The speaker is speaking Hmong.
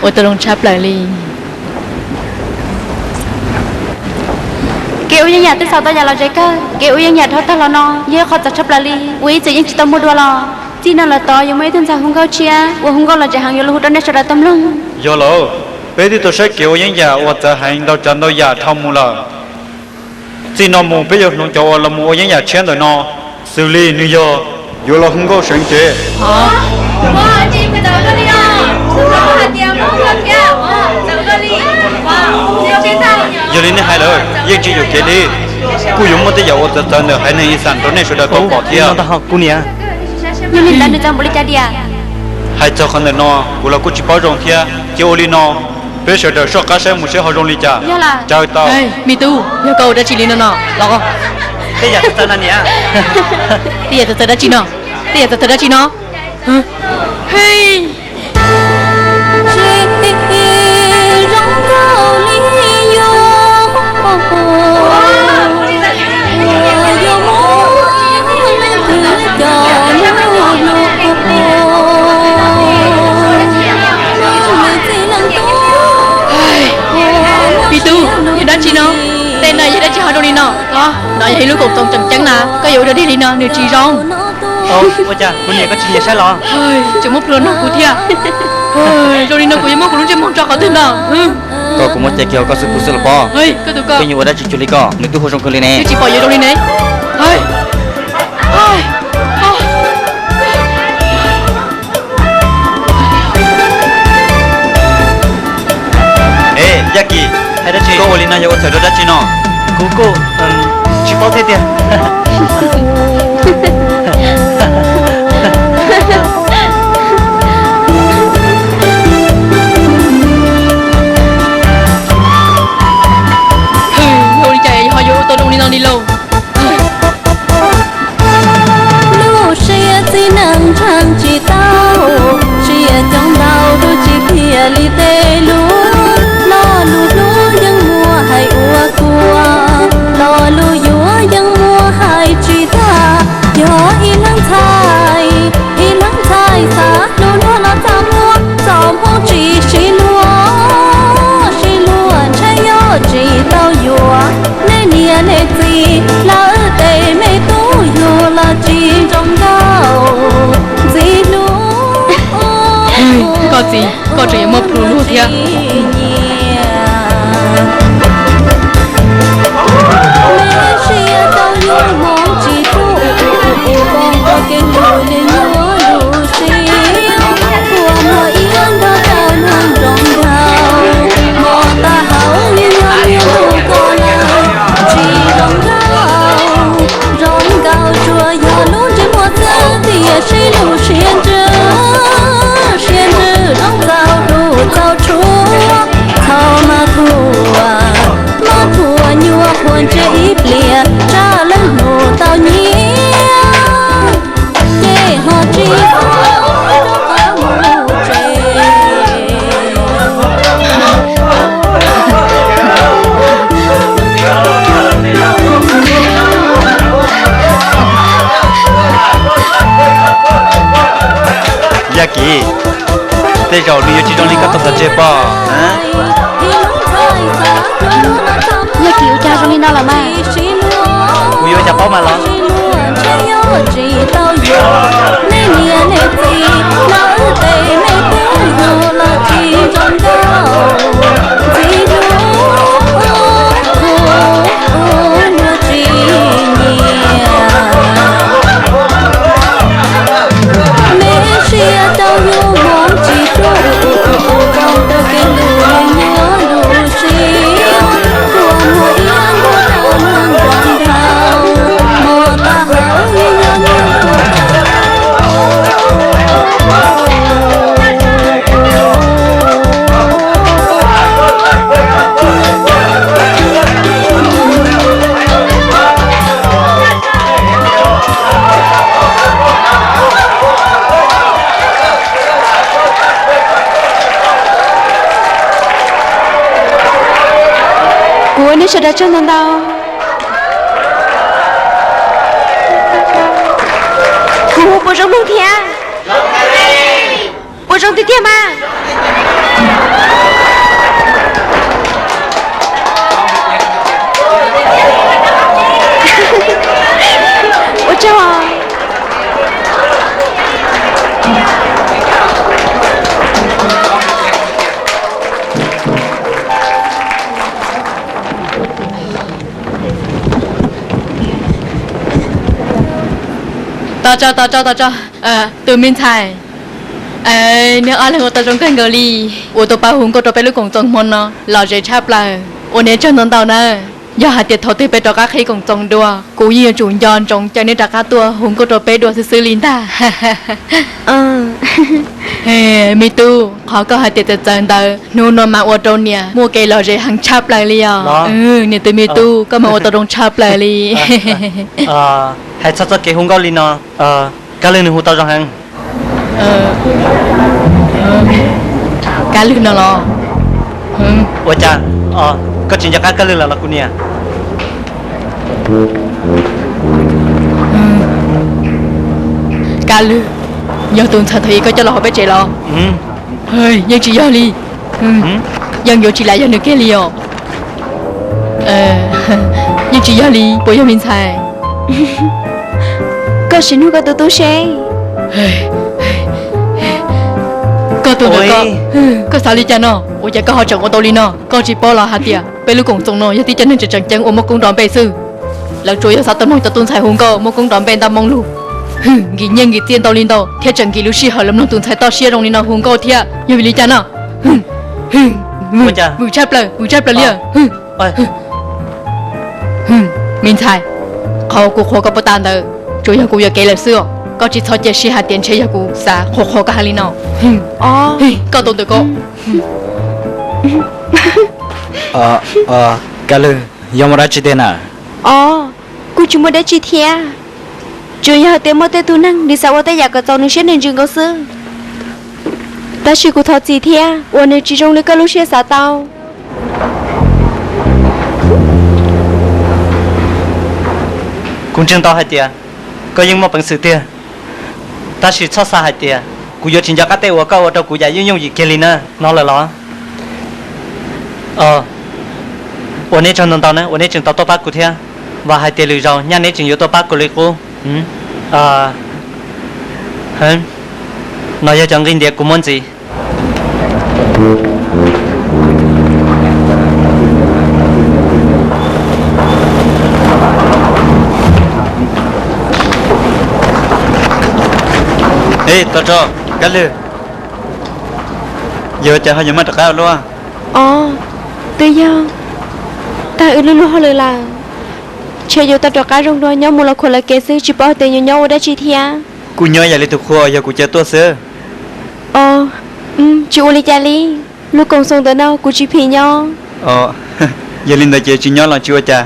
Ua tau zoo tshaj plaws li. Kev ua yeeb yam twb xaus tau yam lom zem kawg, kev ua yeeb yam dhau tag los no yog ib qho txawv tshaj plaws li uas ib txwm yeej tsis tau muaj dua los. Txij no lawm tod yuav muaj ib tug ntxhais hu nkauj tshiab uas hu nkauj lom zem heev yuav los hu rau nej sawv daws tau mloog. Yog lawm, peb twb tau saib kev ua yeeb yam uas txawv heev ntau tsav ntau yam dhau mus lawm. Txij no mus peb yuav hloov cov uas los mus ua yeeb yam tshiab ntawm no, xws li nws yog yuav los hu nkauj seev cev. Yog li nej hais lawm yeej tsis yuam kev li, kuj yuav muaj tej yam uas txawv txawv ntawm haiv neeg Ixas rau nej sawv daws tau pom thiab. Yog li ntawd nws txawv npaum li cas diam? Hais txog qhov ntawm no kuv los kuj tsis paub zoo thiab, cia ua li no, peb sawv daws soj qab saib mus seb ho zoo li cas. Caw tau. Me tub, yog koj ua dab tsi li no no los? Tej yam txawv txawv no niam. Tej yam txawv txawv dab tsi no? Tej yam txawv txawv dab tsi no? Me tub, yog dab tsi no? Tej no yog dab tsi ho zoo li no? Los no yog ib lub koom txoos tseem ceeb na, koj yuav ua dog dig li no nws tsis zoo. Ua cas kuv niam koj tsis nyiam saib los? Tseem muab plhus no kuv thiab. Zoo li no kuv yuav muab kuv lub ntsej muag tso qhov twg no? Koj kuv muab cais kiag koj xwb pub xwb los pob. Koj tus koj, koj ua dab tsi cuag li koj, nws twb hu zoo kawg li ne. Twb tsis pom yuav zoo li ne. Es Yaj Kim, koj ua li no yog ua txhaum rau dab tsi no? Kuv kuj tsis paub thiab tiag. Ua li cas ho yuav ua tau zoo li no li lauj? Lub siab txiv neej ntseeg tsis tau, siab coob ntau lub tsis phiaj li tej lub. Lo lus hlub yeej muaj hais ua kua, lo lus yuav yeej muaj hais tsis tag. Yog ib leeg ntxhais, ib leeg ntxhais xav hlub luag los txaj muag, txoj hmoo tsis sib luag, sib luag ntshe yuav tsis tau yuav. Nej niam nej txiv lawv tej me tub yug los tsis zoo nkauj ntxim hlub. Koj txiv, koj tseem yuav muaj plhus luag thiab. Me siab tau yus hmoov tsis txuj, koom ua kev hlub li nyuaj lub siab. Ua muag ib nrog rau neeg zoo nraug, hmo tag hauv li nyuag niag lus ko lawm tsis zoo nkauj. Zoo nkauj tsuas yog lub ntsej muag xwb, tiam sis lub siab ntsws, siab ntsws zoo txaus hlub txaus tshua. Txhob maj thuam, maj thuam nyuam qhuav ntse ib pliag, tsam leej hnub tau nyiam, ces ho tsis txhob mus tsev. Yaj Kim, tej zaum nws yuav tsis zoo li koj tau xav tseg pob. Yaj Kim, ua cas zoo li no los mas? Kuv yuav ua cas paub mas los. Kuv ua nej sawv daws tsaug ntau ntau. Kuv puas zoo mloog thiab? Puas zoo tiag tiag mas? Tos tso, tos tso, tos tso. Tus me ntxhais, neb ob leeg ua tau zoo kawg nkaus li, uas tau pab hu nkauj rau peb lub koom txoos hmo no lom zem tshaj plaws. Ua neb tsaug ntau ntau na. Yog hais tias thaum twg peb rov qab qhib koom txoos dua, kuv yeej yuav tsum nco ntsoov caw neb rov qab tuaj hu nkauj rau peb dua xwb xwb li ntag. Me tub, qhov koj hais tias txawv txawv ntawd, hnub no mas ua rau niam muaj kev lom zem heev tshaj plaws li os. Niam tus me tub, koj mas ua tau zoo tshaj plaws li. Hais txog txoj kev hu nkauj li no, Kab Lwg nws hu tau zoo heev. Kab Lwg no los? Ua cas, koj tsis nco qab Kab Lwg lawm los kuv niam? Kab Lwg yog tus ntxhais thaum ub koj coj los hauv peb tsev los? Yeej tsis yog li. Yeej yuav tsis lam yog nws kiag li os. Yeej tsis yog li, puas yog me ntxhais? Koj sim nug koj tus tub seb. Koj tus ntawm koj, koj xav li cas no? Ua cas koj ho tseem ua tau li no? Koj tsis paub los hais tias peb lub koom txoos no yog tib co neeg tseem tseem ceeb uas muaj koob nrov npe xwb. Lawv tsuas yog xav tau mloog cov tub ntxhais hu nkauj muaj koob nrov npe ntau moo lug, nkim nyiaj nkim txiaj ntau li ntau thiab tseem nkim lub sij hawm los mloog tus ntxhais toj siab zoo li no hu nkauj thiab. Yog vim li cas no? Vwm tshaj plaws, vwm tshaj plaws li. Me ntxhais, qhov kuv qhuas koj puas tas ntawd tsuas yog kuv yuam kev lawm xwb os. Koj tsis txhob cia siab hais tias ntshe yog kuv xav qhuas qhuas koj heev li no. Koj tus ntawm koj. Kab Lwg, yog muaj dab tsi tiag na? Os, kuj tsis muaj dab tsi thiab. Tsuas yog hais tias muaj tej tug neeg nws xav ua tej yam kom txaus nws siab nws ntsws nkaus xwb. Tab sis kuv thov txim thiab uas nws tsis zoo li koj lub siab xav tau. Kuv ntseeg tau hais tias koj yeej muaj peev xwm tiag, tab sis txhob xav hais tias kuv yuav tsis nco qab tej uas koj ua rau kuv yam yooj yooj yim kiag li na. Hnov lawm los? Ua neb tsaug ntau ntau na uas neb tseem tau tuaj pab kuv thiab. Vam hais tias lwm zaus nyaj neb tseem yuav tuaj pab kuv li qub. No yog cov nqi ntiav kuv muab ntxiv. Tos tso, Kab Lwg, yog cas ho yuav maj rov qab ua luaj? Os, twb yog tag wb lub luag hauj lwm lawm, ntshe yuav tau rov qab zoo dua nyob mus los khuam lawv kev xwb, tsis paub hais tias yuav nyob ua dab tsi thiab. Kuj nyob ib yam li tus qhua uas yog kuv cia tuaj xwb. Os, tsis ua li cas li, lub koom txoos ntawm no kuv tsis phim nyob. Yog li ntawd ces tsis nyob los tsis ua cas.